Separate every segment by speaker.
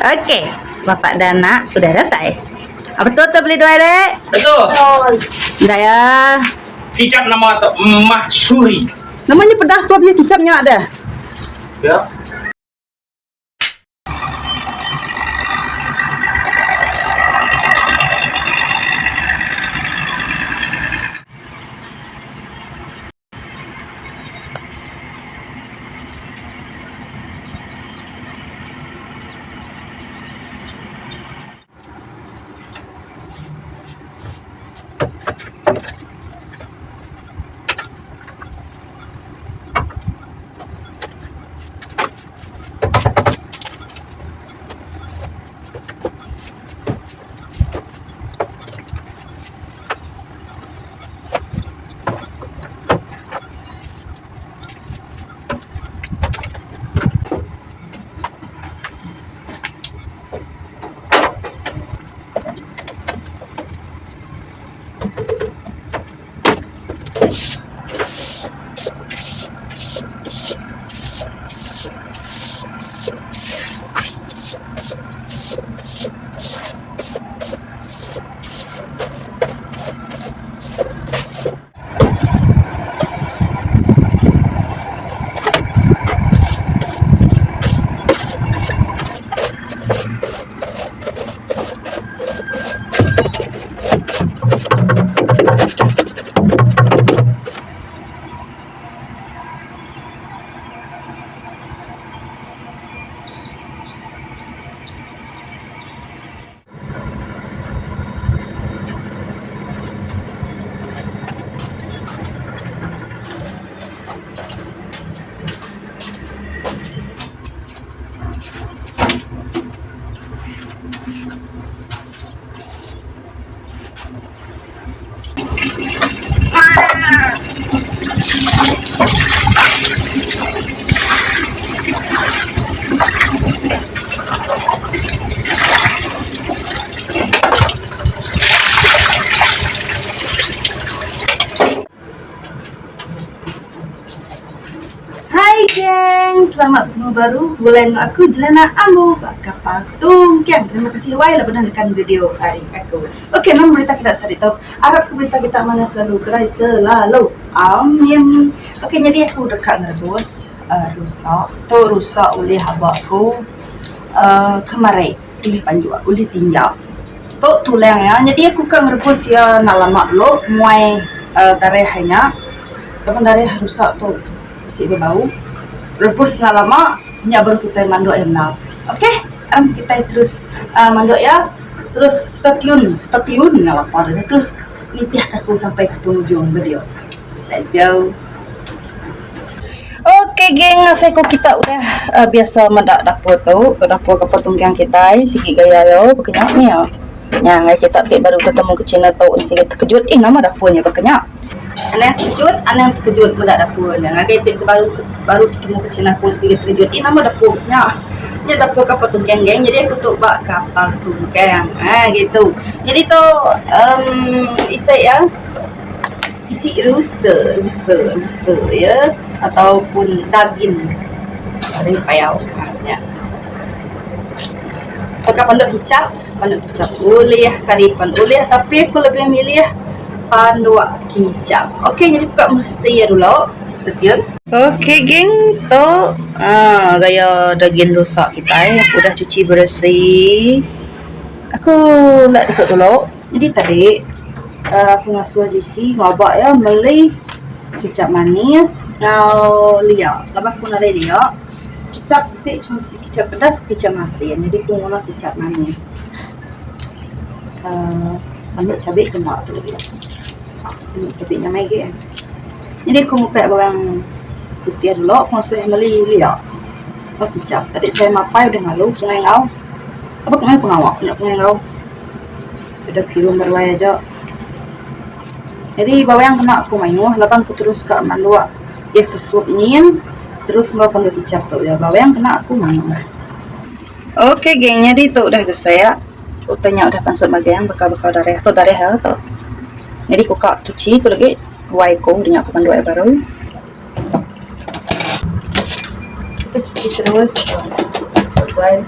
Speaker 1: Okey, bapak dan anak udah datai. Apa tu tu beli duai dek?
Speaker 2: Betul.
Speaker 1: Enda ya.
Speaker 2: Kicap nama tu Mahsuri.
Speaker 1: Nama nya pedas tu punya kicap nya dah.
Speaker 2: Ya.
Speaker 1: Hai geng, selamat betemu baru begulai enggau aku Jelena Ambu ba Kapal Tungkeng. Terima kasih wai laban udah nekan video ari aku. Okey, nama berita kita sehari tu? Arap ke berita kita manah selalu gerai selalu. Amin. Okey, nyadi aku deka ngerebus uhh rusa. Tu rusa ulih aba aku uhh kemari ulih panjuk ulih tinja. Tu tulang iya nyadi aku ka ngerebus iya enda lama dulu muai uhh darah nya. Laban darah rusa tu bisi bebau. Rebus enda lama nya baru kitai manduk iya enda. Okey aram kitai terus uhh manduk iya. Terus stay tune, stay tune lapa deh terus nitih ka aku sampai ke penghujung video. Let's go. Okey geng asai ku kita udah uhh biasa meda dapur tu, dapur kapal tunggang kitai sigi gaya iya baka nya mih iya. Nya ngagai kita ti baru tetemu ke channel tu sigi tekejut eh nama dapur nya baka nya. Anang tekejut, anang tekejut meda dapur nya. Ngagai ti baru baru tetemu ke channel aku sigi tekejut eh nama dapur nya. Nya dapur kapal tungkang geng. Jadi aku tu ba kapal tungkang. Ha gitu. Jadi tu emm isi iya isi rusa, rusa, rusa ya ataupun daging daging payau ha nya. Tauka panduk kicap, panduk kicap ulih, kari pan ulih tapi aku lebih milih panduk kicap. Okey nyadi buka meresi iya dulu. Stay tune. Okey geng tu aaa gaya daging rusa kitai aku udah cuci beresi. Aku enda deka dulu. Nyadi tadi aaa aku ngasuh JC ngaba iya meli kicap manis enggau lia. Laban aku nadai lia. Kicap bisi cuma bisi kicap pedas kicap masin jadi ku nguna kicap manis uhh anu cabi ke enda tu agi anu cabi nyamai agi jadi ku mupek bawang putih dulu ku ngasuh meli lia ba kicap tadi saya mapai udah ngalu sungai enggau aba ku meh pengawa ku enda ku enggau dep kirum beruai aja jadi bawang kena ku mayuh laban ku terus ka manduk iya ke sup nyin. Terus enggau panggil kicap tu iya bawang kena aku mayuh. Ok geng nyadi tu udah besak utai nya udah pansut magang baka baka darah tu darah iya tu. Nyadi ku ka cuci tu lagi wai ku udah nya ku pandu ai baru. Kita cuci terus wai.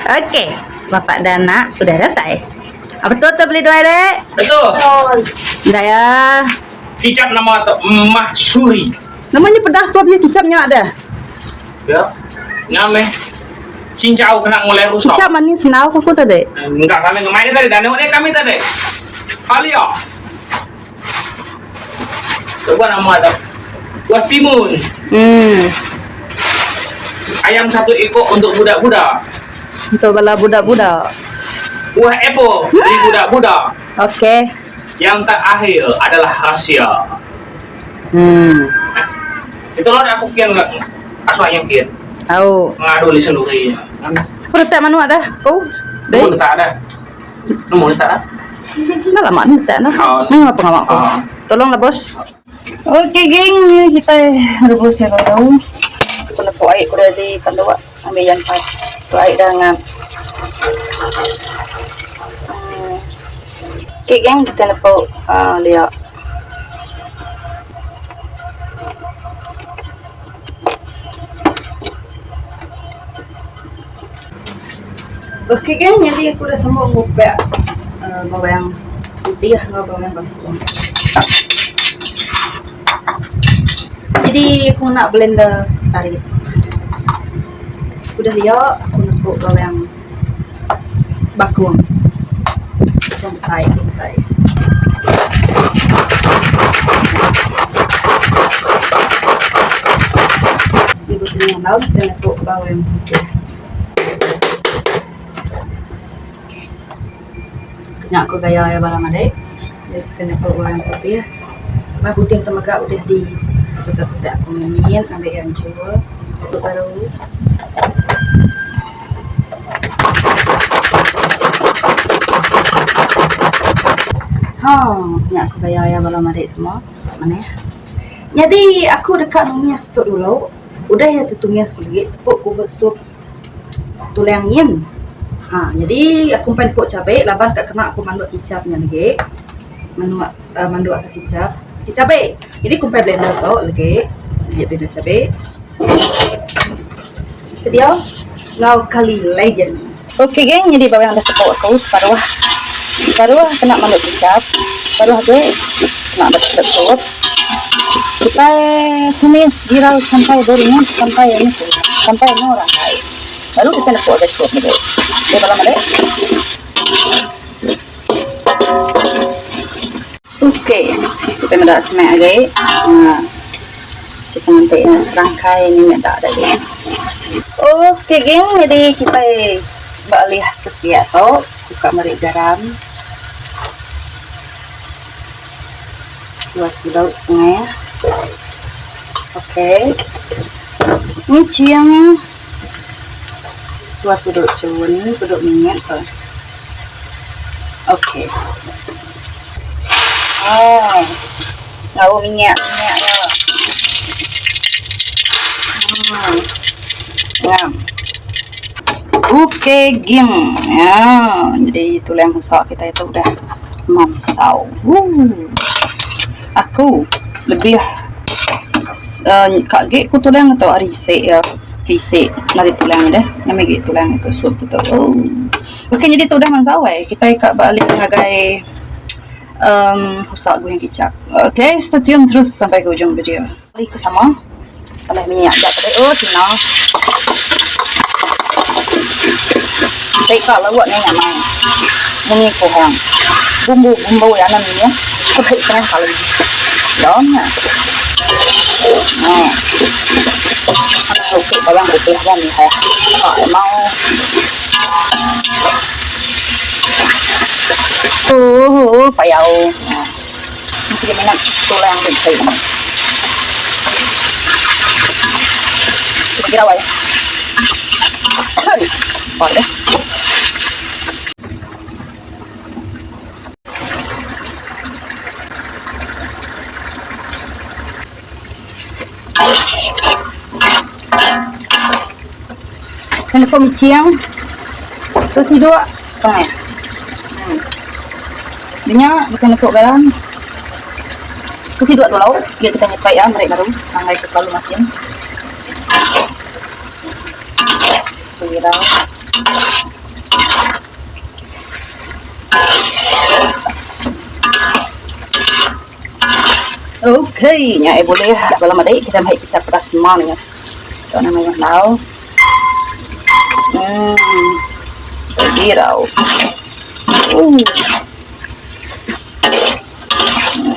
Speaker 1: Okey, bapak dan anak udah datai. Apa tu tu beli dua dek?
Speaker 2: Betul.
Speaker 1: Dah ya.
Speaker 2: Kicap nama tu Mahsuri.
Speaker 1: Namanya pedas tu punya kicapnya ada.
Speaker 2: Ya. Ngam eh. Cincau kena mulai rusak.
Speaker 1: Kicap manis senau aku tadi.
Speaker 2: Enggak kami ngemain tadi dan ni kami tadi. Kali ya. Coba nama tu. Buah timun. Ayam satu ekor untuk budak-budak.
Speaker 1: Untuk bala budak-budak.
Speaker 2: Buah apple bagi budak-budak.
Speaker 1: Okey.
Speaker 2: Yang terakhir adalah rahsia. Itu loh aku kian enggak. Asuh ayam kian.
Speaker 1: Tahu.
Speaker 2: Ngadu di seluruhnya.
Speaker 1: Kau letak mana ada? Kau?
Speaker 2: Nombor letak ada. Nombor letak ada.
Speaker 1: Dah lama ni letak dah.
Speaker 2: Oh.
Speaker 1: Ni apa ngawak kau?
Speaker 2: Oh.
Speaker 1: Tolonglah bos. Okey geng, ni kita rebus ya dulu. Aku nak air aku dah di kandua. Ambil yang pat. Tu air dah ngam. Okey geng, kita nak lihat. Okey geng, jadi aku dah temu ngupek bawang putih enggau bawang bangkung. Jadi aku ngena blender tarik. Udah liok aku nepuk bawang bakung. Bakung besai tu kitai. Ibu tengah laun kita nepuk bawang putih. Okey. Kena ku gaya iya bala madi. Jadi kita nepuk bawang putih. Bawang putih tu mega udah di tetak-tetak ku ngemin ambi iya enchur tu baru. Ha nya ku gaya iya bala madi semua. Manih. Nyadi aku deka numis tu dulu. Udah iya tetumis ku lagi tepuk ku besup tulang nyin. Ha nyadi aku empai nepuk cabe laban ka kena aku manduk kicap nya lagi. Manduk uhh manduk ka kicap bisi cabe. Jadi ku empai blender tu lagi. Lagi blender cabe. Sedia enggau kali legend. Okey geng nyadi bawang dah tepuk aku separuh. Separuh kena manduk kicap, separuh agi kena besup. Kitai tumis girau sampai beringat sampai anu tu sampai anu rangkai. Baru kitai nepuk agai sup mede. Okey bala mede. Okey kitai meda semak agi uhh kitai nganti ne rangkai mimit da agi. Okey geng nyadi kitai ba alih ke sepiak tu buka meri garam. Dua sudau setengah. Okey. Micing. Dua sudut cun, sudut minyak ke. Okey. Oh. Bau minyak, minyak ya. Ngam. Okey, geng. Ya, jadi tulang rusak kita itu udah mansau. Woo. Aku lebih uh, ka agi ku tulang tu ari isi iya. Isi ari tulang deh. Nama agi tulang itu sup tu. Oh. Okey jadi tu udah mansau ai. Kitai ka balik ngagai um usa guhing kicap. Okey stay tune terus sampai ke ujung video. Kali ke sama. Tambah minyak aja tadi. Oh cina. Enti ka lauk nya nyamai. Munyi kuhang. Bumbu-bumbu iya nan nya sebut setengah kali. Lom nya. Haa. Bukit bawang putih ba mihah. Ka mau. Ooh payau. Sigi minat tulang ti bisi. Bagi rawai. Boleh. Telefon micing sesiduk setengah. Hmm. Nya bukan nekuk garam. Kesiduk dulu, dia kita nyepai ya merek baru, anggai ke terlalu masin. Kira. Okay, nya ai bulih bala madi kita meh kicap pedas manis. Tu nama mayuh enggau. Emm birau. Ooh.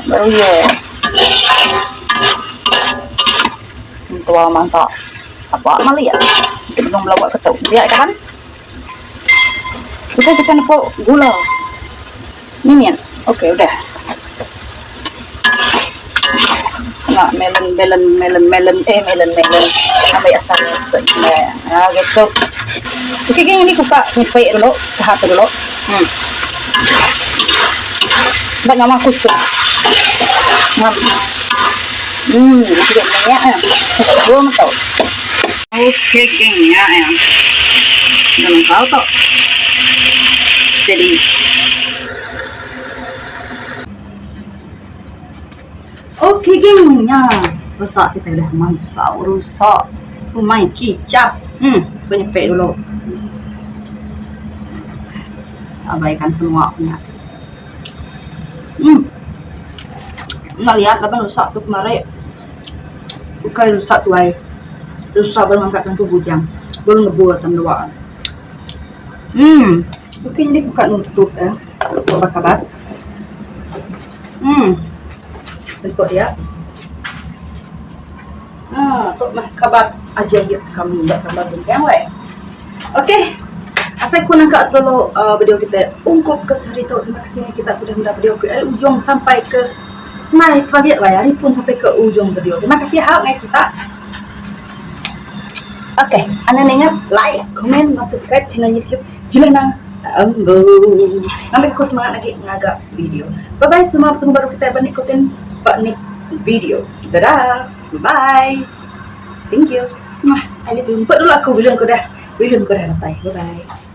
Speaker 1: Baru iya. Entua mansa sapa malik. Benung belawa ke tu. Biak kaban. Udah kita nepu gula. Mimit. Okey udah. Kena melon melon melon melon eh melon melon ambil asam senyum. Ah gitu. Okey geng ini kuka nyepik dulu setahap dulu. Hmm. Ba nama kucuk. Ngam. Hmm, sikit minyak eh. Belum tau. Okey geng nya ya. Dalam kau tu. Steady. Okey geng nya. Rusak kita udah mansau rusak. Sumai kicap. Hmm, penyepek dulu. Abaikan semua punya. Hmm. Enda liat laban rusak tu kemari. Ukai rusak tuai. Rusak baru ngangkat tentu bujang. Baru ngebur tandua. Hmm. Okey jadi buka nutup eh. Buka kabat. Hmm. Bentuk dia. Ha, tu mah kabat ajaib kami ba kabar bintang weh. Okey. Asai ku nangka terlalu uh, video kita ungkup ke sehari tu. Terima kasih kita sudah meda video ke dari ujung sampai ke mai toilet weh. Hari pun sampai ke ujung video. Terima kasih hak ngai kita. Okey, anda ingat like, komen, dan subscribe channel YouTube Julena Ambo. Ngambil aku semangat lagi ngagak video. Bye bye semua, bertemu baru kita ba ikutin ba ni video. Dadah. Bye. Thank you. Mwah. I love you. Empat dulu aku bilun ku dah. Bilun ku dah datai. Bye bye.